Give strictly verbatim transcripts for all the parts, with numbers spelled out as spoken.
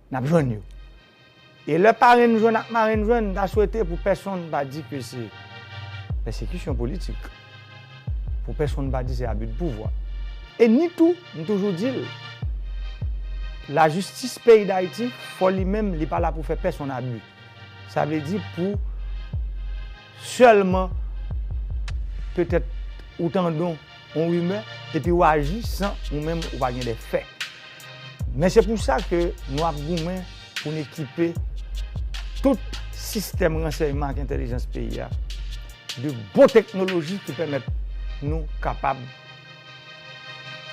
n ap jwenn yo. E lè parenn jwenn ak marenn jwenn, m ta swete pou pèsonn pa di ke se pèsekisyon politik, pou pèsonn pa di se abi de pouvwa. E ni tou, m toujou di l, lajistis peyi Dayiti, fò li menm, li pa la pou fè pèsonn abi. Sa vle di pou sèlman petèt ou tande yon rimè epi w aji san ou menm ou pa gen de fè. Men se pou sa ke nou ap goumen pou n ekipe tout sistèm ransèyman ak entèlijans peyi a de bon teknoloji ki pèmèt nou kapab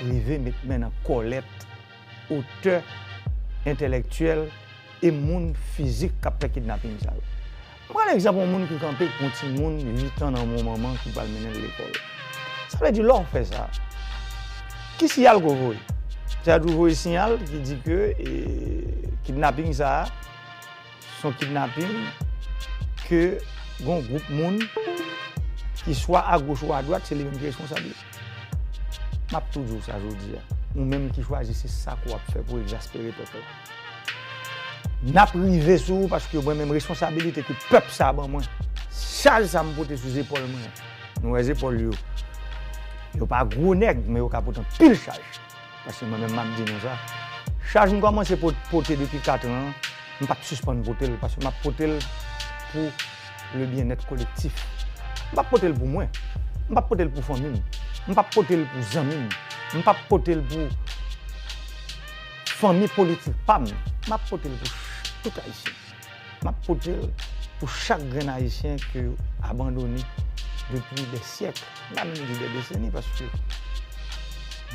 rive met men nan kòlèt otè entèlektyèl e moun fizik k ap fè kidnaping sa yo. M pran egzanp yon moun ki kanpe pou yon timoun uit an nan men yon manman ki pral mennen l lekòl. Sa vle di lè w fè sa, ki siyal ke w voye? Sa vle di w voye siyal ki di ke e, kidnaping sa a se yon kidnaping ke gen yon gwoup moun ki swa agoch ou adwat, se li menm ki responsab li. M ap tou di w sa jodi a. Ou menm ki chwazi se sa ke w ap fè pou egzaspere pèp la. N ap rive sou ou paske mwen menm responsabilite ke pèp sa a ban mwen. Chaj sa a m pote sou zepòl mwen. Nou wè zepòl yo. Yo pa gwo nèg, men yo ka pote anpil chaj. Paske mwen menm m ap di nou sa. Chaj m kòmanse pot- pote depi kat an, m p ap sispann pote l paske m ap pote l pou le byenèt kolektif. M p ap pote l pou mwen. M p ap pote l pou fanmi m. M p ap pote l pou zanmi m. M p ap pote l pou fanmi politik pa m. M ap pote l pou ch- tout Ayisyen. M ap pote l pou chak grenn Ayisyen ke yo abandone depi dè syèk, m pa menm di dè deseni, paske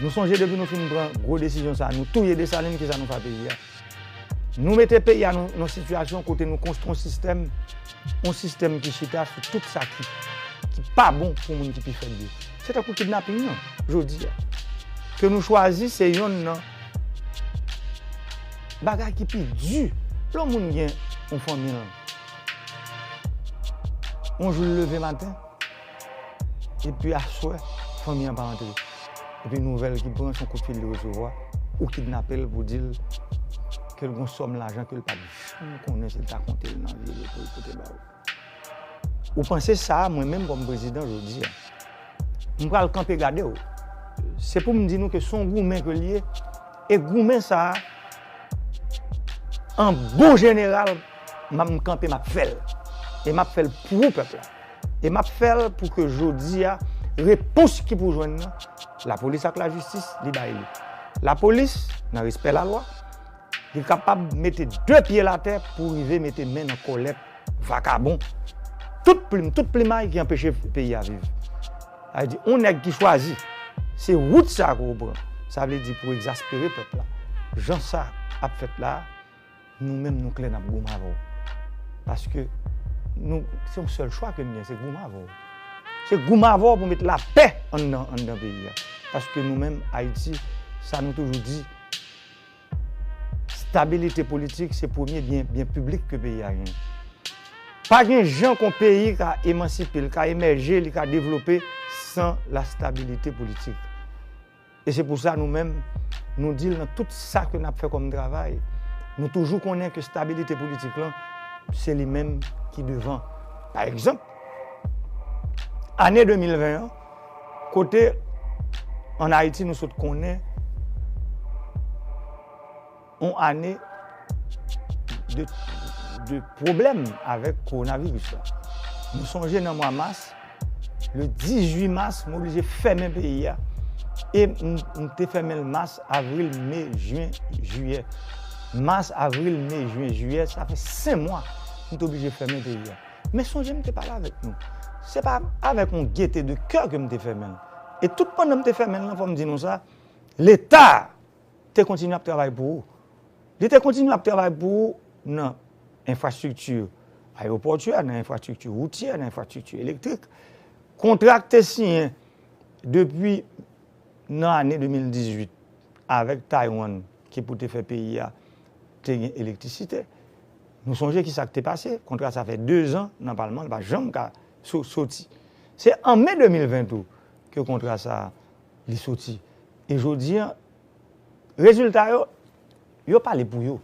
nou sonje depi nou fin pran gwo desizyon sa a, nou touye Desalin, kisa nou fè a peyi a? Nou mete peyi a nan yon sitiyasyon kote nou konstwi yon sistèm, yon sistèm ki chita sou tout sa ki, ki pa bon pou moun ki pi fèb yo. Se tankou kidnaping nan, jodi a. Ke nou chwazi se yonn nan bagay ki pi di lè yon moun gen yon fanmi l. Yon jou l leve maten, epi aswè, fanmi an pa antre. Epi nouvèl ki pran, se yon kout fil li resevwa, ou kidnape l pou di l ke l gen yon sòm lajan ke l pa t janm konnen si l ta konte l nan vi li pou l pote ba ou. Ou panse sa, mwen menm kòm prezidan jodi a, m pral kanpe gade w. Se pou m di nou ke se yon goumen ke l ye, e goumen sa a, an bon jeneral, m ap kanpe, m ap fè l. E m ap fè l pou ou, pèp la. E m ap fè l pou ke jodi a, repons ki pou jwenn nan, lapolis ak lajistis, li bay li. Lapolis, nan respè lalwa, li kapab mete de pye l atè pou rive mete men nan kòlèt vakabon. Tout plim, tout plimay ki anpeche peyi a viv. Sa vle di, yon nèg ki chwazi, se wout sa a ke w pran. Sa vle di pou egzaspere pèp la. Jan sa ap fèt la, nou menm nou klè n ap goumen avè w. Paske nou, se yon sèl chwa ke n gen, se goumen avè w. Se goumen avè w pou met lapè anndan, anndan peyi a. Paske nou menm, Ayiti, sa nou toujou di, stabilite politik se premye byen, byen piblik ke peyi a genyen. Pa gen jan ke yon peyi ka emansipe, li ka emèje, li ka devlope san lastabilite politik. E se pou sa nou menm, nou di l nan tout sa ke n ap fè kòm travay. Nou toujou konnen ke stabilite politik lan, se li menm ki devan. Pa egzanp, ane de mil ven an, kote ann Ayiti nou sot konnen yon ane de, de pwoblèm avèk kowonaviris la. Nou sonje nan mwa mas, le dizuit mas, m oblije fèmen peyi a. E m, m te fèmen l mas, avril, me, jen, jiyè. Mas, avril, me, jen, jiyè, sa fè senk mwa m te oblije fèmen peyi a. Men sonje m te pale avèk nou. Se pa avèk yon gete de kè ke m te fèmen l. E tout pandan m te fèmen l lan, fò m di nou sa, Leta te kontinye ap travay pou ou. Li te kontinye ap travay pou ou nan enfrastrikti ayewopòtyè, nan enfrastrikti woutyè, nan enfrastrikti elektrik. Kontra k te siyen depi nan ane de mil dizuit avèk Taiwan ki pou te fè peyi a te gen elektrisite. Nou sonje kisa k te pase. Kontra sa fè dezan nan palman, li pa janm ka so-, soti. Se an me de mil ven tou ke kontra sa li soti. E jodi a, rezilta yo, yo pale pou yo.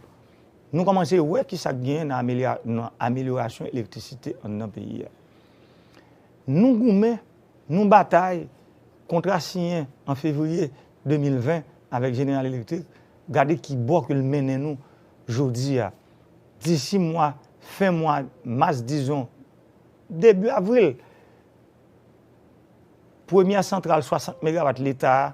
Nou kòmanse wè ki sa k genyen nan amelya- nan amelyorasyon elektrisite anndan peyi a. Nou goumen, nou batay, kontra siyen an fevriye de mil ven avèk General Electric, gade ki bò ke l mennen nou jodi a. Disi mwa, fen mwa mas, dizon, debi avril, premyè santral swasant megawat Leta a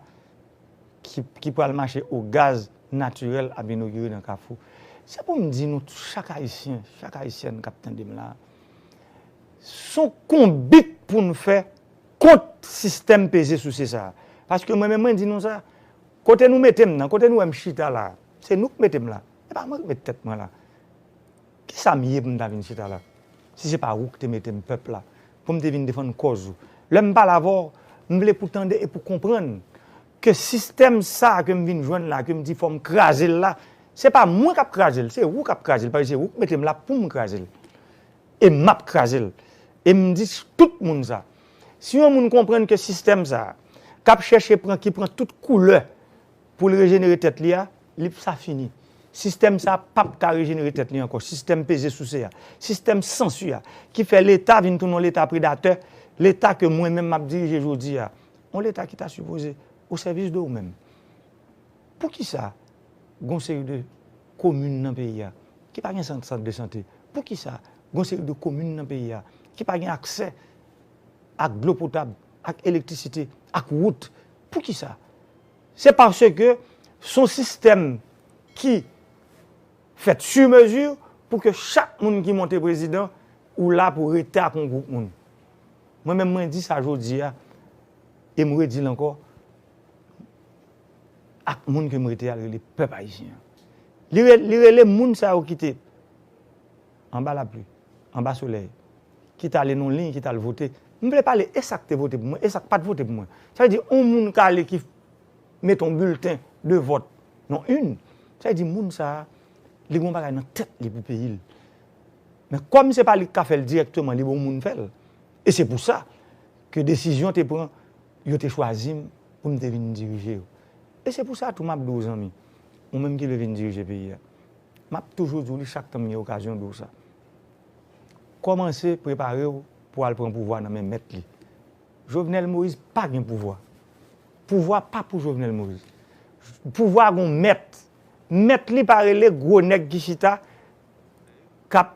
ki, ki pral mache o gaz natirèl ap inogire nan Kafou. Se pou m di nou, chak Ayisyen, chak Ayisyèn k ap tande m la, se yon konbit pou n fè kont sistèm peze souse sa a. Paske mwen menm, mwen di nou sa, kote nou mete m nan, kote nou wè m chita la, se nou k mete m la. Se pa mwen k met tèt mwen la. Kisa m ye pou m ta vin chita la? Si se pa ou ki te mete m pèp la, pou m te vin defann kòz ou. Lè m pale avè w, m vle pou tande e pou konprann ke sistèm sa a ke m vin jwenn la, ke m di fò m kraze l la, se pa mwen k ap kraze l, se ou k ap kraze l, paske se ou k mete m la pou m kraze l. E m ap kraze l. E m di tout moun sa. Si yon moun konprann ke sistèm sa a, k ap chèche pran, ki pran tout koulè pou l rejenere tèt li a, li sa fini. Sistèm sa a p ap ka rejenere tèt li ankò. Sistèm peze souse a, sistèm sansi a, ki fè Leta vin tounen yon Leta predatè, Leta ke mwen menm m ap dirije jodi a. Yon Leta ki ta sipoze o sèvis de ou menm. Poukisa gon seri de komin nan peyi a ki pa gen sant, sant de sante? Poukisa gon seri de komin nan peyi a ki pa gen aksè ak dlo potab, ak elektrisite, ak wout? Poukisa? Se paske se yon sistèm ki fèt sur mesure pou ke chak moun ki monte prezidan, ou la pou rete ak yon gwoup moun. Mwen menm, mwen di sa jodi a, e m redi l ankò, ak moun ke m rete a, l rele pèp ayisyen an. Li re- li rele moun sa yo ki te anba lapli, anba solèy, ki t ale nan liy, ki t al vote. M vle pale e sa k te vote pou mwen, e sa k pa t vote pou mwen. Sa vle di, yon moun k ale ki mete yon bilten de vòt nan urn, sa vle di moun sa a, li gen yon bagay nan tèt li pou peyi l. Men kòm se pa li k ka fè l dirèkteman, li bon moun fè l. E se pou sa ke desizyon te pran, yo te chwazi m pou m te vin dirije yo. E se pou sa tou m ap di w, zanmi, ou menm ki vle vin dirije peyi a, m ap toujou di w li chak tan m gen okazyon di w sa. Kòmanse prepare w pou al pran pouvwa nan men mèt li. Jovenel Moïse pa gen pouvwa. Pouvwa pa pou Jovenel Moïse. Pouvwa gon mèt. Mèt li pa rele gwo nèg ki chita k ap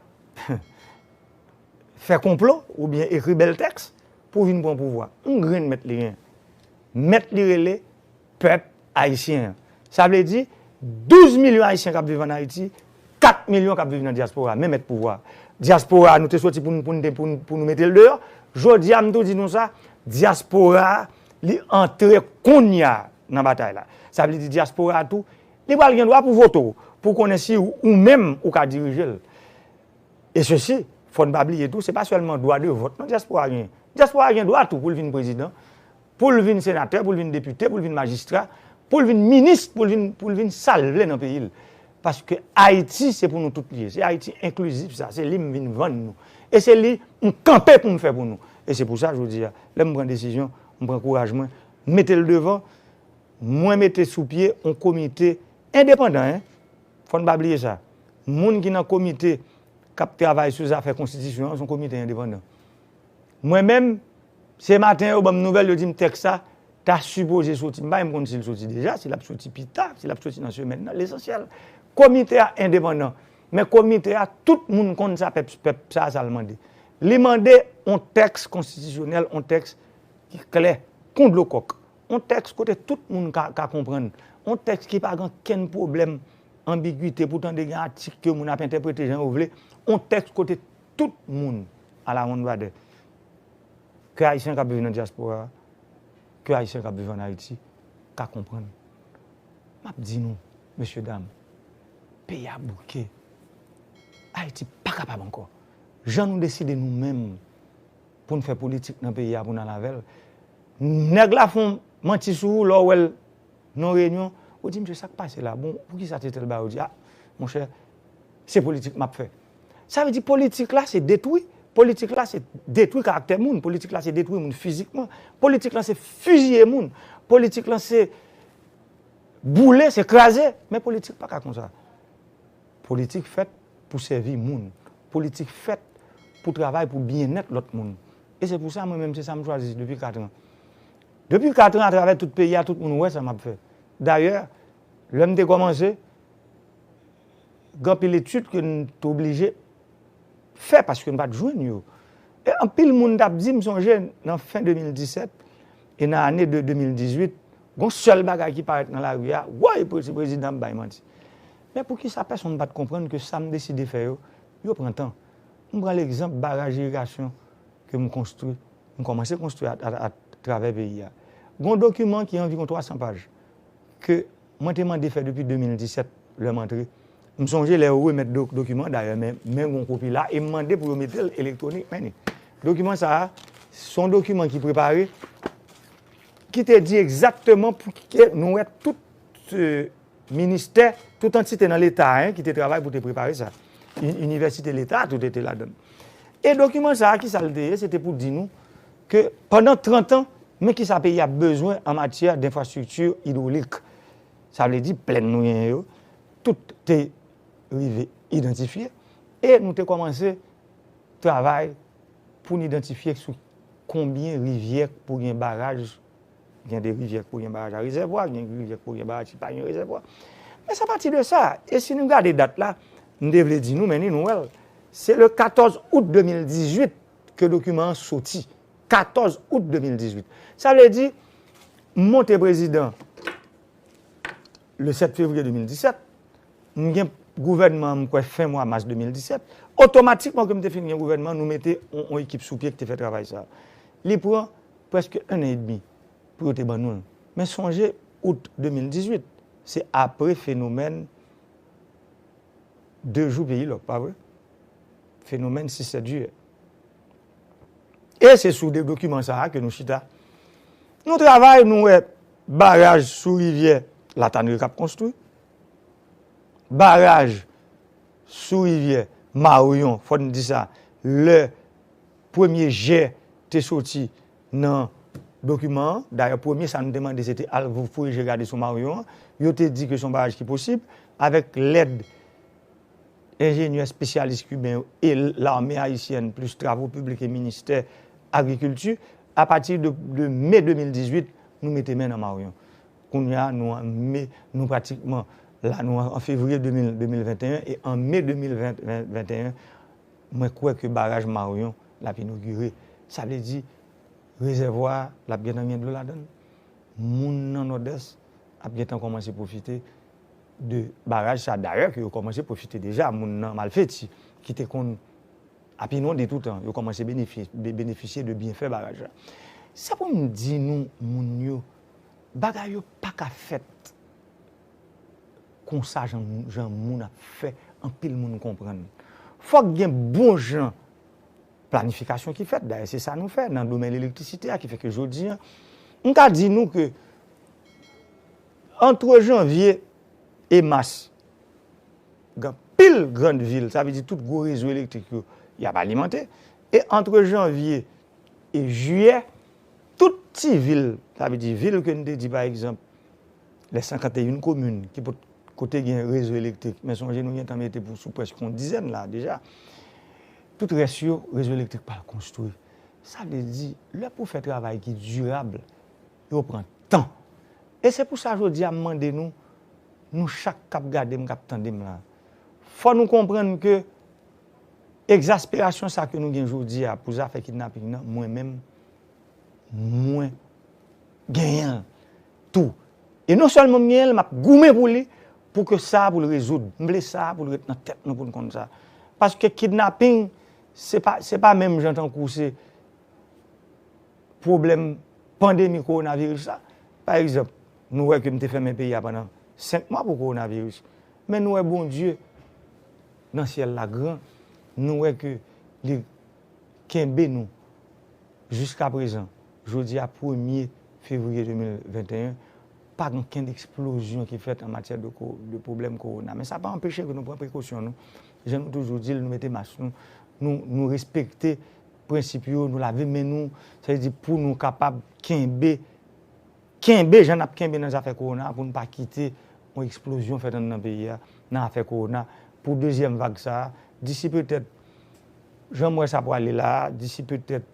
fè konplo oubyen ekri bèl tèks pou vin pran pouvwa. Yon grenn mèt li gen. Mèt li rele pèp ayisyen an. Sa vle di, douz milyon ayisyen k ap viv ann Ayiti, kat milyon k ap viv nan dyaspora, men mèt pouvwa. Dyaspora, nou te soti pou n- pou n- pou n- pou nou mete l deyò. Jodi a, m tou di nou sa, dyaspora, li antre kounye a nan batay la. Sa vle di dyaspora a tou, li pral gen dwa pou vote w, pou konnen si ou menm ou ka dirije l. E sesi, fò n pa bliye tou, se pa sèlman dwa de vòt non dyaspora genyen. Dyaspora gen dwa tou pou l vin prezidan, pou l vin senatè, pou l vin depite, pou l vin majistra, pou l vin minis, pou l vin, pou l vin sa l vle nan peyi l. Paske Ayiti, se pou nou tout li ye. Se Ayiti enklizif sa, se li m vin vann nou. E se li m kanpe pou m fè pou nou. E se pou sa, jodi a, lè m pran desizyon, m pran kouraj mwen, m mete l devan, mwen mete sou pye yon komite endepandan, en. Fò n pa bliye sa. Moun ki nan komite k ap travay sou zafè konstitisyon an, se yon komite endepandan. Mwen menm, se maten yo ban m nouvèl, yo di m tèks sa ta sipoze soti. M pa menm konn si l soti deja, si l ap soti pita, si l ap soti nan semèn nan, lesansyèl, komite a endepandan. Men komite a, tout moun konn sa pèp, pèp sa, sa l mande. Li mande yon tèks konstitisyonèl, yon tèks ki klè, kon dlo kòk. Yon tèks kote tout moun ka, ka konprann. Yon tèks ki pa gen okenn pwoblèm, anbigite, pou tande gen atik ke moun ap entèprete jan yo vle. Yon tèks kote tout moun, à la one brother, ke Ayisyen k ap viv nan dyaspora, ke Ayisyen k ap viv ann Ayiti, ka konprann. M ap di nou, mesye dam, peyi a bouke. Ayiti pa kapab ankò. Jan nou deside nou menm pou n fè politik nan peyi a, pou n al avè l. Nèg la fè yon manti sou ou lè w wè l nan yon reyinyon, ou di, "Mesye, sa k pase la? Bon, poukisa se tèl bagay?" Ou di, "A, monchè, se politik m ap fè." Sa vle di politik la se detwi. Politik la se detwi karaktè moun. Politik la se detwi moun fizikman. Politik la se fiziye moun. Politik la se boule, se kraze. Men politik pa ka konsa. Politik fèt pou sèvi moun. Politik fèt pou travay pou byennèt lòt moun. E se pou sa, mwen menm, se sa m chwazi depi kat an. Depi kat an, atravè tout peyi a, tout moun wè sa m ap fè. Dayè, lè m te kòmanse, gen anpil etid ke n te oblije fè paske n pa t jwenn yo. E anpil moun t ap di, m sonje nan fen de mil disèt e nan ane de de mil dizuit, gon sèl bagay ki parèt nan lari a, woy, se prezidan ap bay manti. Men poukisa pèsonn pa t konprann ke sa m deside fè yo, yo pran tan? M pran legzanp baraj irigasyon ke m konstwi, m kòmanse konstwi a, a, atravè peyi a. Gon dokiman ki anviwon twa san paj ke mwen te mande fè depi de mil disèt, lè m antre. M sonje lè yo remèt do, dokiman, dayè, men, men gon kopi la, e m mande pou yo mete l elektwonik, men ni. Dokiman sa a, se yon dokiman ki prepare, ki te di egzakteman pou ke nou wè tout, e, ministè, tout antite nan Leta, en, ki te travay pou te prepare sa. Inivèsite Leta, tout te ladan. E dokiman sa a, ki sa l te ye? Se te pou di nou ke pandan trant an, men ki sa peyi a bezwen an matyè denfrastrikti idwolik. Sa vle di, plèn nou genyen yo, tout te rive idantifye. E nou te kòmanse travay pou n idantifye sou konbyen rivyè k pou gen baraj. Gen de rivyè k pou gen baraj a rezèvwa, gen rivyè k pou gen baraj ki pa gen rezèvwa. Men se apati de sa, e si nou gade dat la, m te vle di nou, men ni nou wè l. Se le katòz out de mil dizuit ke dokiman an soti. Katòz out de mil dizuit. Sa vle di, m monte prezidan le sèt fevriye de mil disèt, m gen gouvènman an, m kwè, fen mwa mas de mil disèt. Otomatikman ke m te fin gen gouvènman, nou mete yon, yon ekip sou pye ki te fè travay sa a. Li pran prèske en an edmi pou yo te ban nou l. Men sonje, out de mil dizuit, se apre fenomèn de jou peyi lòk, pa vre? Fenomèn sis sèt jiyè. E se sou de dokiman sa a ke nou chita. Nou travay, nou wè baraj sou rivyè Latanri k ap konstwi, baraj sou rivyè Mawoyon, fò n di sa, lè premye jè te soti nan dokiman an. Dayè, premye sa nou te mande, se te al vo-, fouye je gade sou Mawoyon an. Yo te di ke se yon baraj ki posib, avèk lèd enjenyè espesyalis kiben yo e lame ayisyèn, plis travo piblik e ministè agrikilti. Apati de, de me de mil dizuit, nou mete men nan Mawoyon. Kounye a, nou an me, nou pratikman la, nou an, an fevriye de mil, de mil venteyen, e an me de mil venteyen, mwen kwè ke baraj Mawoyon l ap inogire. Sa vle di, rezèvwa a, l ap gentan gen dlo ladan l. Moun nan Nòdès ap gentan kòmanse pwofite de baraj sa. Dayè, ke yo kòmanse pwofite deja, moun nan Malfeti, ki te konn ap inonde toutan, yo kòmanse benefisye, be-, benefisye de byenfè baraj la. Se pou m di nou, moun yo, bagay yo pa ka fèt konsa, jan, jan moun ap fè anpil moun konprann. Fòk gen bon jan planifikasyon ki fèt. Dayè, se sa nou fè nan domèn elektrisite a, ki fè ke jodi a, m ka di nou ke antre janvye e mas, gen anpil grann vil, sa vle di tout gwo rezo elektrik yo, y ap alimante. E antre janvye e jiyè, tout ti vil, sa vle di vil ke n te di, pa egzanp, lè senkanteyen komin ki pot, kote gen rezo elektrik, men sonje nou gentan mete pou sou prèske yon dizèn la deja. Tout rès yo, rezo elektrik pa konstwi. Sa vle di, lè pou fè travay ki dirab, yo pran tan. E se pou sa jodi a m mande nou, nou chak k ap gade m, k ap tande m la, fò nou konprann ke egzasperasyon sa ke nou gen jodi a pou zafè kidnaping nan, mwen menm, mwen genyen l tou. E non sèlman m genyen l, m ap goumen pou li, pou ke sa a pou l rezoud. M vle sa a pou l ret nan tèt nou, pou n konn sa. Paske kidnaping, se pa, se pa menm jan tankou se pwoblèm pandemi kowonaviris la. Pa egzanp, nou wè ke m te fèmen peyi a pandan senk mwa pou kowonaviris. Men nou wè Bondye nan syèl la gran, nou wè ke li kenbe nou jiska prezan. Jodi a, premye fevriye de mil venteyen, pa gen okenn eksplozyon ki fèt an matyè de ko-, de pwoblèm kowona. Men sa pa anpeche ke nou pran prekosyon nou. Jan nou toujou di l, nou mete mas nou, nou, nou respekte prensip yo, nou lave men nou, sa vle di pou nou kapab kenbe, kenbe jan n ap kenbe nan zafè kowona, pou n pa kite yon eksplozyon fèt anndan peyi a nan afè kowona. pou dezyèm vag sa a, disi petèt, jan m wè sa prale la a, disi petèt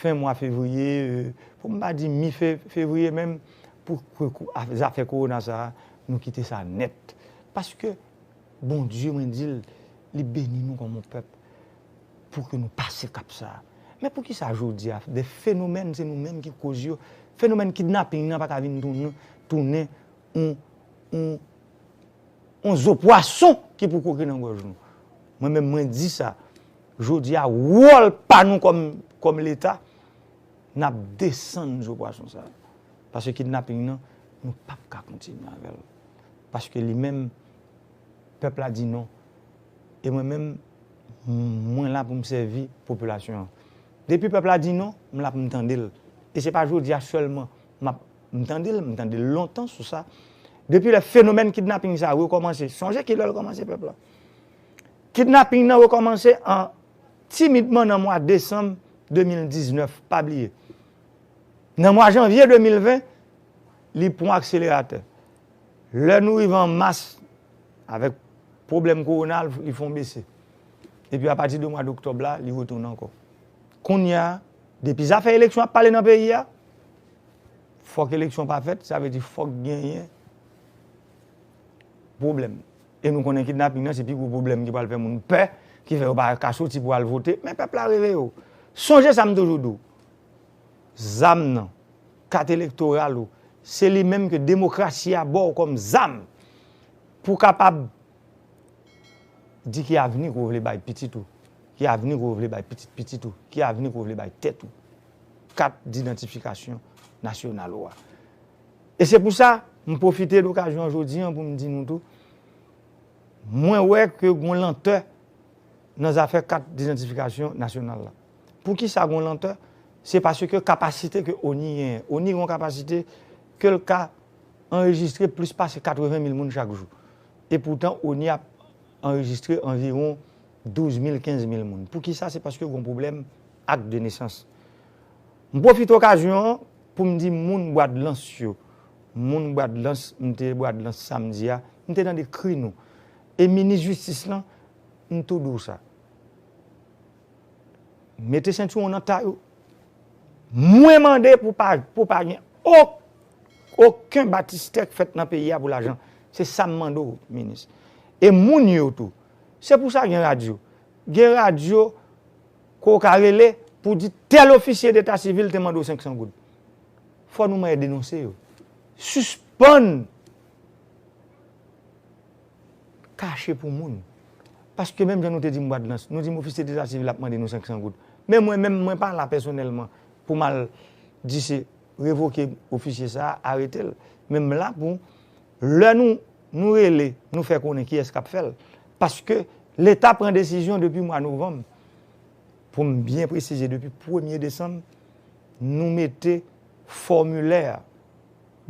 fen mwa fevriye, e, pou m pa di mi fe-, fevriye menm, pou ke kou-, a-, zafè kowona sa a, nou kite sa nèt. Paske Bondye, mwen di l, li beni nou kòm yon pèp pou ke nou pase kap sa a. Men poukisa jodi a, de fenomèn, se nou menm ki koz yo, fenomèn kidnaping nan pa ka vin tounen, tounen yon, yon, yon zo pwason ki pou kwoke nan gòj nou. Mwen menm, mwen di sa. Jodi a, wòl pa nou kòm, kòm Leta, n ap desann zo pwason sa a. Paske kidnaping nan, nou p ap ka kontinye avè l. Paske li menm, pèp la di non. E mwen menm, mwen la pou m sèvi popilasyon an. Depi pèp la di non, m la pou m tande l. E se pa jodi a sèlman m ap, m tande l, m tande l lontan sou sa. Depi lè fenomèn kidnaping sa a rekòmanse, sonje ki lè l kòmanse, pèp la. Kidnaping nan rekòmanse an timidman nan mwa desanm de mil diznèf, pa bliye. Nan mwa janvye de mil ven, li pran akseleratè. Lè nou rive an mas, avèk pwoblèm kowona, li fè yon bese. Epi apati de mwa doktòb la, li retounen ankò. Kounye a, depi zafè eleksyon ap pale nan peyi a, fòk eleksyon pa fèt, sa vle di fòk genyen pwoblèm. E nou konnen kidnaping nan se pi gwo pwoblèm ki pral fè moun pè, ki fè yo pa ka soti pou al vote, men pèp la reveye w. Sonje sa m toujou di w. Zam nan, kat elektoral ou, se li menm ke demokrasi a ba w kòm zam pou w kapab di ki avni ke w vle bay pitit ou, ki avni ke w vle bay pitit pitit ou, ki avni ke w vle bay tèt ou. Kat didantifikasyon nasyonal ou a. E se pou sa, m pwofite lokazyon an jodi an pou m di nou tou, mwen wè ke gon lantè nan zafè kat didantifikasyon nasyonal la. Poukisa gon lantè? Se paske kapasite ke ONI genyen. ONI gon kapasite ke l ka anrejistre plis pase katreven mil moun chak jou. E poutan, ONI ap anrejistre anviwon douz mil, kenz mil moun. Poukisa? Se paske gon pwoblèm ak de nesans. M pwofite okazyon an pou m di moun Bwadlans yo, moun Bwadlans, m te Bwadlans samdi a, m te tande kri nou. E minis jistis lan, m tou di w sa. Mete sentiwon nan tay ou. Mwen mande pou pa, pou pa gen o-, okenn batistè k fèt nan peyi a pou lajan. Se sa m mande w, minis. E moun yo tou. Se pou sa gen radyo. Gen radyo ke w ka rele pou di tèl ofisye deta sivil te mande w senk san goud. Fò nou mande denonse yo. Sispann kache pou moun. Paske menm jan nou te di m Bwadlans, nou di m ofisye deta sivil ap mande nou senk san goud. Men mwen menm, mwen pa la pèsonèlman pou m al di se revoke ofisye sa a, arete l. Men m la pou lè nou, nou rele, nou fè konnen kiyès k ap fè l. Paske Leta pran desizyon depi mwa novanm, pou m byen presize, depi premye desanm, nou mete fòmilè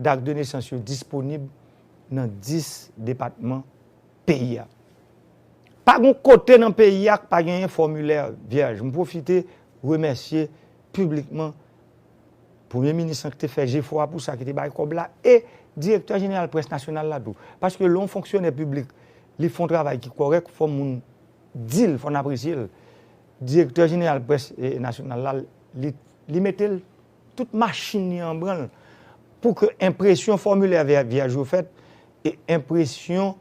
dak de nesans yo disponib nan dis depatman peyi a. Pa gon kote nan peyi a k pa genyen fòmilè vyèj. M pwofite remèsye piblikman Premye minis lan ki te fè jefò a pou sa, ki te bay kòb la, e direktè jeneral près nasyonal la tou. Paske lè yon fonksyonè piblik, li fè yon travay ki kòrèk, fò moun di l, fò n apresye l. Direktè jeneral près, e, nasyonal la, li, li mete l, tout machin li an branl pou ke enpresyon fòmilè vyè-, vyèj yo fèt e enpresyon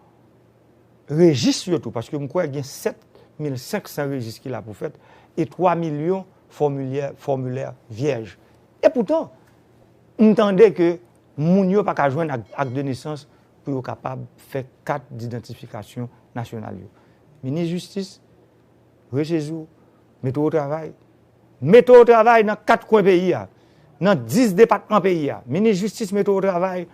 rejis yo tou, paske m kwè gen sèt mil senk san rejis ki la pou fèt e twa milyon fòmilè, fòmilè vyèj. E poutan, m tande ke moun yo pa ka jwenn ak, ak de nesans pou yo kapab fè kat didantifikasyon nasyonal yo. Minis jistis, resezi w, mete w o travay. Mete w o travay nan kat kwen peyi a, nan dis depatman peyi a. Minis jistis mete w o travay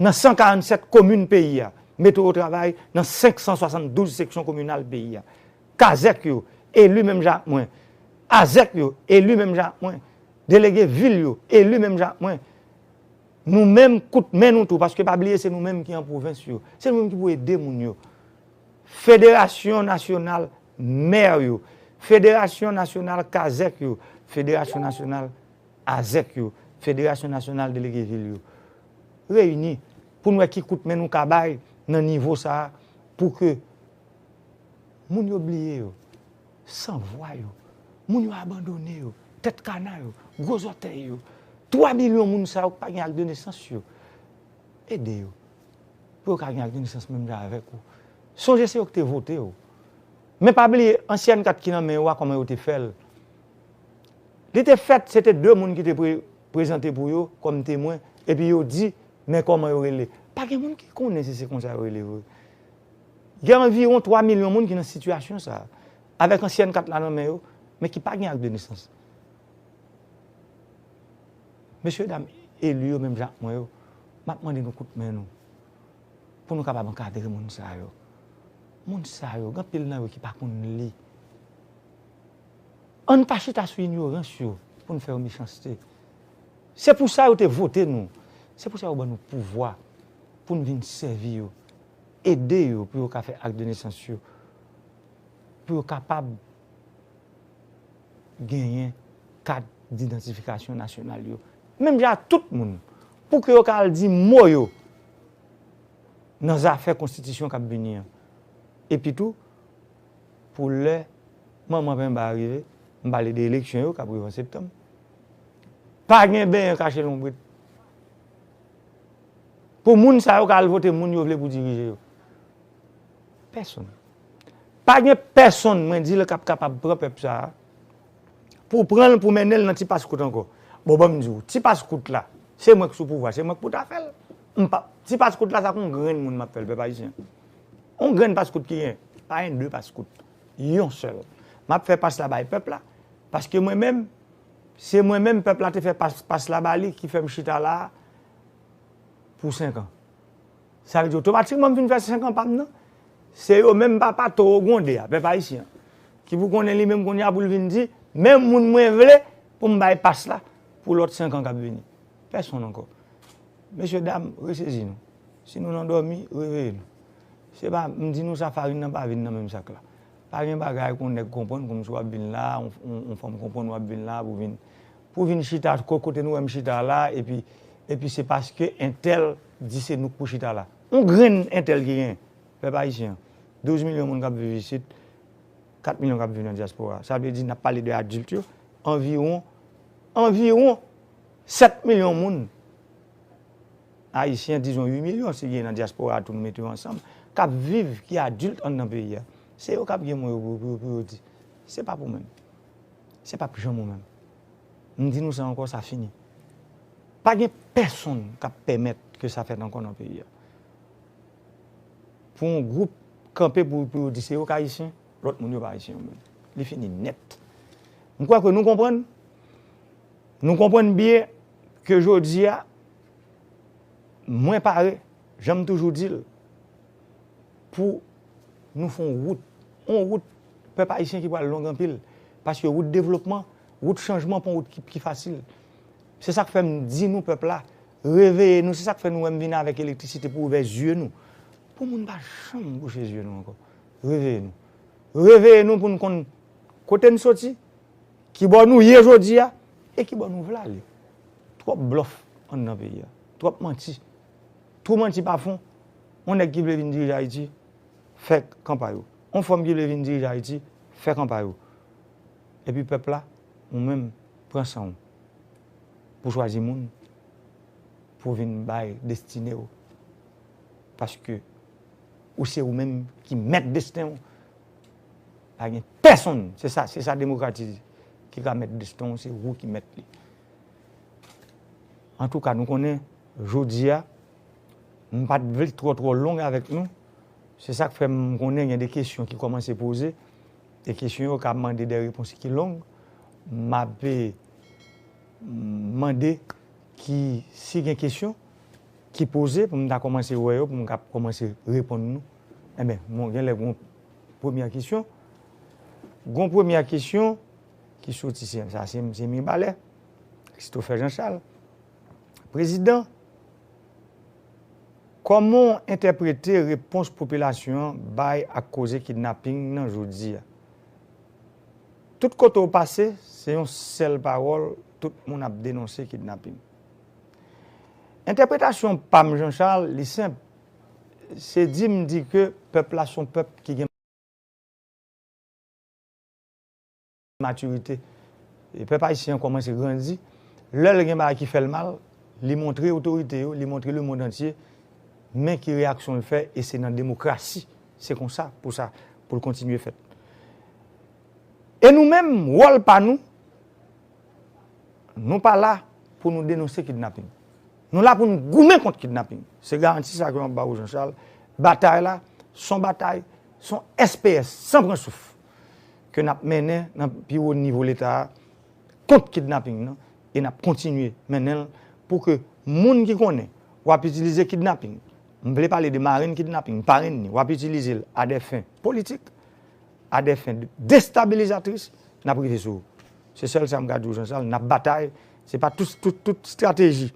nan san karannsèt komin peyi a. Mete w o travay nan senk san swasanndouz seksyon kominal peyi a. Kazèk yo, eli menm jan ak mwen. Azèk yo, eli menm jan ak mwen. Delege vil yo, eli menm jan ak mwen. Nou menm, kout men nou tou, paske pa bliye se nou menm ki an pwovens yo. Se nou menm ki pou ede moun yo. Federasyon Nasyonal Mè yo, Federasyon Nasyonal Kazèk yo, Federasyon Nasyonal Azèk yo, Federasyon Nasyonal Delege Vil yo. Reyini pou n wè ki kout men nou ka bay nan nivo sa a pou ke Moun yo bliye yo, sanvwa yo, moun yo abandone yo, tèt kana yo, gwo zòtèy yo, twa milyon moun sa yo ki pa gen ak de nesans yo. Ede yo pou yo ka gen ak de nesans menm jan avèk ou. Sonje se yo ki te vote w. Men pa bliye ansyèn kat ki nan men yo a, kòman yo te fè l. Li te fèt, se te de moun ki te pre- prezante pou yo kòm temwen, epi yo di, men kòman yo rele. Pa gen moun ki konnen si se konsa yo rele vre. Gen anviwon twa milyon moun ki nan sitiyasyon sa a, avèk ansyèn kat la nan men yo, men ki pa gen ak de nesans. Mesye dam eli yo menm jan ak mwen yo, m ap mande nou kout men nou pou nou kapab ankadre moun sa yo. Moun sa yo, gen anpil nan yo ki pa konn li. Ann pa chita sou inyorans yo pou n fè yo mechanste. Se pou sa yo te vote nou. Se pou sa yo ban nou pouvwa pou n vin sèvi yo, ede yo pou yo ka fè ak de nesans yo, pou yo kapab genyen kat didantifikasyon nasyonal yo. Menm jan ak tout moun, pou ke yo ka al di mo yo nan zafè konstitisyon k ap vini an. Epi tou, pou lè manman penba a rive, m pale de eleksyon yo k ap rive an septanm, pa gen benyen kache lonbrit. Pou moun sa yo ka al vote moun yo vle pou dirije yo. Pèsonn. Pa gen pèsonn, mwen di l, k ap kapab pran pèp sa a pou pran l, pou mennen l nan ti paskout ankò. Bon, ban m di w, ti paskout la, se mwen k sou pouvwa, se mwen k pou ta fè l. M pa, ti paskout la, sa k yon grenn moun m ap fè l, pèp ayisyen. Yon grenn paskout ki gen, pa gen de paskout, yon sèl. M ap fè pas la bay pèp la, paske mwen menm, se mwen menm pèp la te fè pas, pas la ba li ki fè m chita la a pou senk an. Sa vle di otomatikman m fin fè senk an pa m nan. Se yo menm papa towo gwonde a, pèp ayisyen an, ki pou konnen li menm kounye a pou l vin di, men moun mwen vle pou m bay pas la pou lòt senk an k ap vini. Pèsonn ankò. Mesye dam, resezi nou. Si nou nan dòmi, reveye nou. Se pa, m di nou sa, farin nan pa vin nan menm sak la. Pa gen bagay pou yon nèg konprann kòmsi w ap vin la, yon, yon, yon fanm konprann w ap vin la pou vin, pou vin chita ko-, kote nou wè m chita la, epi, epi se paske entèl di se nou k pou chita la. Yon grenn entèl ki gen, pèp ayisyen an. Douz milyon moun k ap viv isit, kat milyon k ap viv nan dyaspora. Sa vle di, n ap pale de adilt yo, anviwon, anviwon sèt milyon moun. Ayisyen, dizon uit milyon, si gen nan dyaspora a tou, nou mete yo ansanm, k ap viv, ki adilt anndan peyi a. Se yo k ap gen mo yo pou, pou, pou yo di. Se p ap ou menm. Se p ap janm ou menm. M di nou sa ankò, sa fini. Pa gen pèsonn k ap pèmèt ke sa fèt ankò nan peyi a. Pou yon gwoup kanpe pou, pou yo di se yo k ayisyen, lòt moun yo pa ayisyen yo menm. Li fini nèt. M kwè ke nou konprann. Nou konprann byen ke jodi a, mwen pare, jan m toujou di l, pou nou fè yon wout. Yon wout pèp ayisyen ki pral long anpil. Paske wout devlopman, wout chanjman pa yon wout ki, ki fasil. Se sa k fè m di nou pèp la, reveye nou. Se sa k fè nou wè m vin avèk elektrisite pou ouvè zye nou. Pou moun pa janm bouche zye nou ankò. Reveye nou. Reveye nou pou n konn kote n soti, ki bò nou ye jodi a, e ki bò nou vle ale. Twòp blòf anndan peyi a. Twòp manti. Twòp manti pa fon. Yon nèg ki vle vin dirije Ayiti, fè kanpay ou. Yon fanm ki vle vin dirije Ayiti, fè kanpay ou. Epi pèp la, ou menm, pran san w pou chwazi moun pou vin bay destine w. Paske ou se ou menm ki mèt desten w. Pa gen pèsonn, se sa, se sa demokrasi di, ki ka mèt desten w, se ou ki mèt li. Antouka, nou konnen, jodi a, m pa t vle twò, twò long avèk nou. Se sa k fè m konnen gen de kesyon ki kòmanse poze. E kesyon yo ka mande de repons ki long. M ap, eh, mande ki, si gen kesyon ki poze, pou m ta kòmanse wè yo, pou m ka kòmanse reponn nou. Enben, bon, gen lè gon premyè kesyon. Gon premyè kesyon ki soti, se, sa, se, se Mibalè, Christopher Jean Charles. Prezidan, kòman w entèprete repons popilasyon an bay ak koze kidnaping nan jodi a? Tout kote w pase, se yon sèl pawòl, tout moun ap denonse kidnaping. Entèpretasyon pa m, Jean Charles, li senp. Se di m di ke pèp la se yon pèp ki gen matirite. E pèp ayisyen an kòmanse grandi. Lè l gen bagay ki fè l mal, li montre otorite yo, li montre lemonn antye, men ki reyaksyon l fè, e se nan demokrasi. Se konsa pou sa, pou l kontinye fèt. E nou menm, wòl pa nou, nou pa la pou nou denonse kidnaping. Nou la pou nou goumen kont kidnaping. Se garanti sa ke m ap ba ou, Jean Charles. Batay la, se yon batay, se yon S P S, san pran souf, ke n ap mennen nan pi wo nivo Leta a kont kidnaping nan, e n ap kontinye mennen l pou ke moun ki konnen w ap itilize kidnaping, m vle pale de marenn kidnaping, parenn ni, w ap itilize l a des fins politiques, a des fins de- déstabilisatrices, n ap rive sou ou. Se sèl sa m ka di w, Jean Charles, n ap batay. Se pa tout, tout, tout estrateji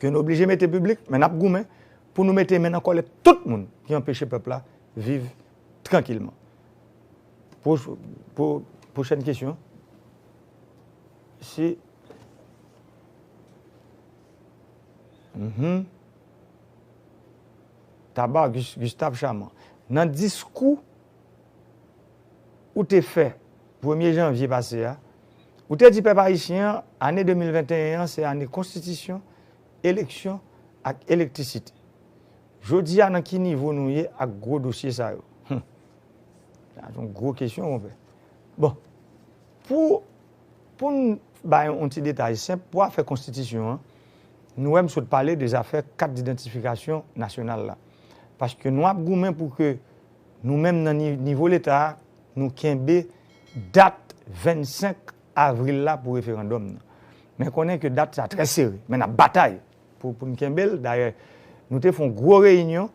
ke nou oblije mete piblik, men n ap goumen pou nou mete men nan kòlèt tout moun ki anpeche pèp la viv trankilman. Pwo- pwo- Pwochèn kesyon. Si Mhm. Taba, Gus- Gustave Chaman. Nan diskou ou te fè premye janvye pase a, ou te di pèp ayisyen an, ane de mil venteyen an se ane konstitisyon, eleksyon ak elektrisite. Jodi a, nan ki nivo nou ye ak gwo dosye sa yo? Hum. Sa se yon gwo kesyon, konpè. Bon, pou, pou n bay yon ti detay senp, pou afè konstitisyon an, nou wè m sot pale de zafè kat didantifikasyon nasyonal la. Paske nou ap goumen pou ke nou menm nan ni- nivo Leta a, nou kenbe dat vennsenk avril la pou referandòm nan. Men konnen ke dat sa trè sere, men n ap batay pou, pou n kenbe l. Dayè, nou te fè yon gwo reyinyon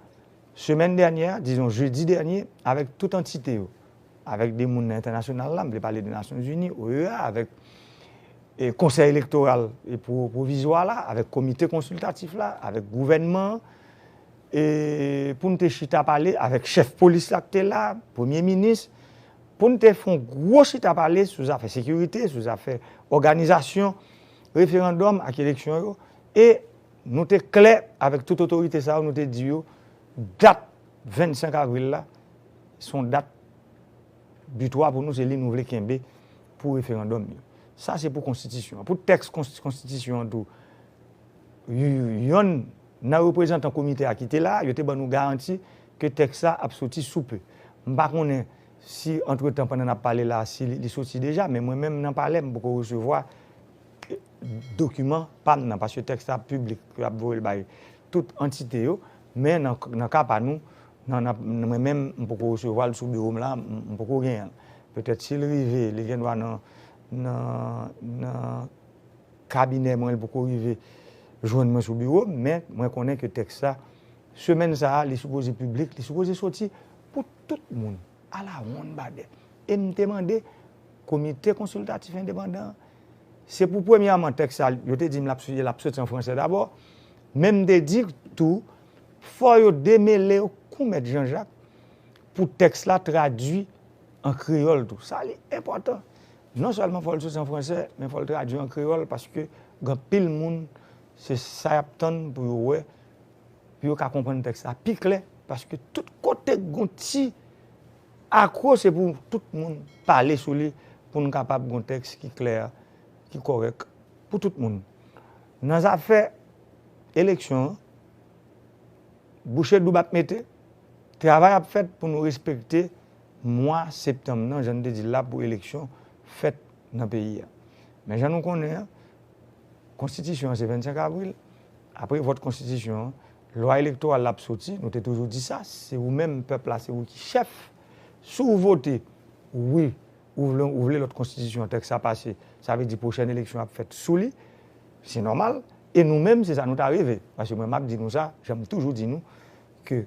semèn dènyè, dizon jedi dènyè, avèk tout antite yo, avèk de moun nan entènasyonal la, m vle pale de Nasyonzini, O E A, avèk e, Konsèy Elektoral e Pwo- Pwovizwa la, avèk Komite Konsiltatif la, avèk gouvènman an, e, pou n te chita pale avèk chèf polis la ki te la, premye minis, pou n te fè yon gwo chita pale sou zafè sekirite, sou zafè òganizasyon referandòm ak eleksyon yo. E nou te klè avèk tout otorite sa yo, nou te di yo, dat vennsenk avril la, se yon dat bitwa pou nou, se li nou vle kenbe pou referandòm yo. Sa se pou konstitisyon an. Pou tèks konsti- konstitisyon an tou, y- yonn nan reprezantan komite a ki te la, yo te ban nou garanti ke tèks la ap soti sou pe. M pa konnen si antretan, pandan n ap pale la, si li, li soti deja, men mwen menm nan palè, m poko resevwa dokiman pa m nan, paske tèks la piblik, yo ap voye l bay tout antite yo, men nan, nan ka pa nou, nan, nan, mwen menm, m poko resevwa l sou biwo m la, m, m poko genyen l. Petèt si l rive, li gen dwa nan, nan, nan kabinè mwen, li poko rive jwenn mwen sou biwo m, men mwen konnen ke tèks la, semèn sa a, li sipoze piblik, li sipoze soti pou tout moun. Alawonnbadè. E m te mande Komite Konsiltatif Endepandan an, se pou premyèman tèks sa, yo te di m l ap soti, l ap soti an fransè dabò, men m te di tou, fò yo demele yo kou Mèt Jan Jak pou tèks la tradui an kreyòl tou. Sa li enpòtan. Non sèlman fò l soti an fransè, men fò l tradui an kreyòl, paske gen anpil moun, se sa y ap tann pou yo wè, pou yo ka konprann tèks la pi klè, paske tout kote k gon ti akwo, se pou tout moun pale sou li, pou n kapab gon tèks ki klè, ki kòrèk pou tout moun. Nan zafè eleksyon an, bouche doub ap mete, travay ap fèt pou nou respekte mwa septanm nan, jan n te di l la, pou eleksyon fèt nan peyi a. Men jan nou konnen an, konstitisyon an se vennsenk avril, apre vòt konstitisyon an, lwa elektoral la ap soti, nou te toujou di sa, se ou menm pèp la, se ou ki chèf. Si w vote wi, ou vle, ou vle lòt konstitisyon, tèks sa pase, sa vle di pwochèn eleksyon ap fèt sou li, se nòmal, e nou menm, se sa nou ta reve. Paske mwen, m ap di nou sa, jan m toujou di nou, ke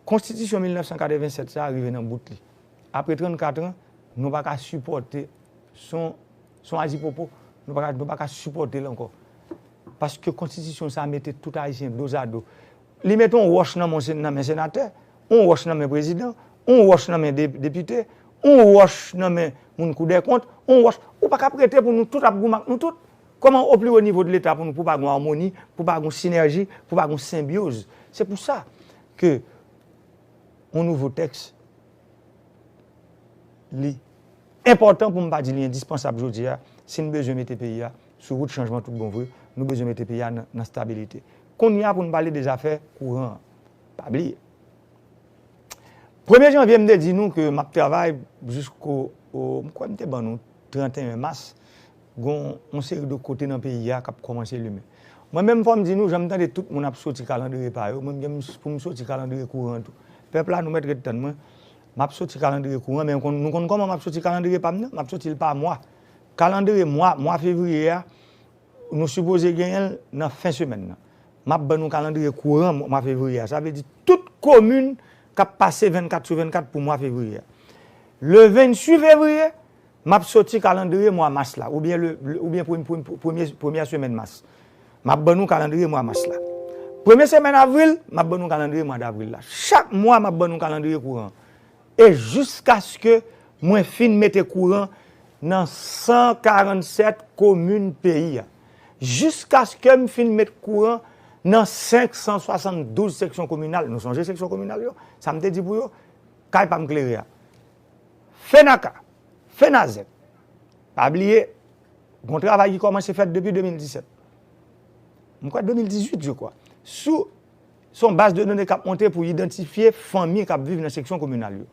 konstitisyon mil nèf san katrevennsèt sa a rive nan bout li. Apre trannkat an, nou pa ka sipòte, se yon, se yon azipopo, nou pa ka, nou pa ka sipòte l ankò. Paske konstitisyon sa a mete tout Ayisyen dozado. Li mete yon wòch nan men, nan men senatè, yon wòch nan men prezidan, yon wòch nan men de- depite, yon wòch nan men moun Koudèkont, yon wòch, ou pa ka prete pou nou tout ap goumen ak nou tout. Kòman, au plus haut niveau de l'État, pou nou, pou pa gon amoni, pou pa gon sinèji, pou pa gon senbyoz? Se pou sa ke yon nouvo tèks, li enpòtan, pou m pa di li endispansab jodi a, si n bezwen mete peyi a sou wout chanjman tout bon vre, nou bezwen mete peyi a nan, nan stabilite. Kounye a pou n pale de zafè kouran an. Pa bliye. Premye janvye, m te di nou ke m ap travay jisko, o, m kwè m te ban nou trannteyen mas, gon yon seri de kote nan peyi a k ap kòmanse limen. Mwen menm, fò m di nou, jan m tande tout moun ap soti kalandriye pa yo, mwen menm pou m soti kalandriye kouran tou. Pèp la, nou mèt ret tann mwen. M ap soti kalandriye kouran, men nou konn, nou konn kòman m ap soti kalandriye pa m nan? M ap soti l pa mwa. Kalandriye mwa, mwa fevriye a, nou sipoze genyen l nan fen semèn nan. M ap ban nou kalandriye kouran mwa fevriye a. Sa vle di tout komin k ap pase vennkat sou vennkat pou mwa fevriye a. Le venntuit fevriye, m ap soti kalandriye mwa mas la, oubyen, le, le- oubyen premye, premye, premye, premyè semèn mas. M ap ban nou kalandriye mwa mas la. Premye semèn avril, m ap ban nou kalandriye mwa davril la. Chak mwa, m ap ban nou kalandriye kouran. E jiskaske mwen fin mete kouran nan san karannsèt komin peyi a. Jiskaske m fin met kouran nan senk san swasanndouz seksyon kominal. Nou sonje seksyon kominal yo? Sa m te di pou yo? Kay pa m klere a. Fenaka, Fenazèt. Pa bliye, gon travay ki kòmanse fèt depi de mil disèt. M kwè de mil dizuit, je crois. Sou, se yon baz de done k ap monte pou idantifye fanmi k ap viv nan seksyon kominal yo.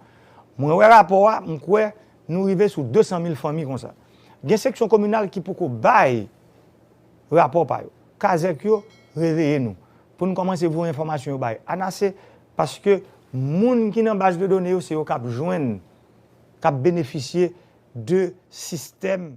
Mwen wè rapò a, m kwè nou rive sou de san mil fanmi konsa. Gen seksyon kominal ki poko bay rapò pa yo. Kazèk yo, reveye nou. Pou n kòmanse voye enfòmasyon yo bay ANASE, paske moun ki nan baz de done yo, se yo k ap jwenn, k ap benefisye de sistèm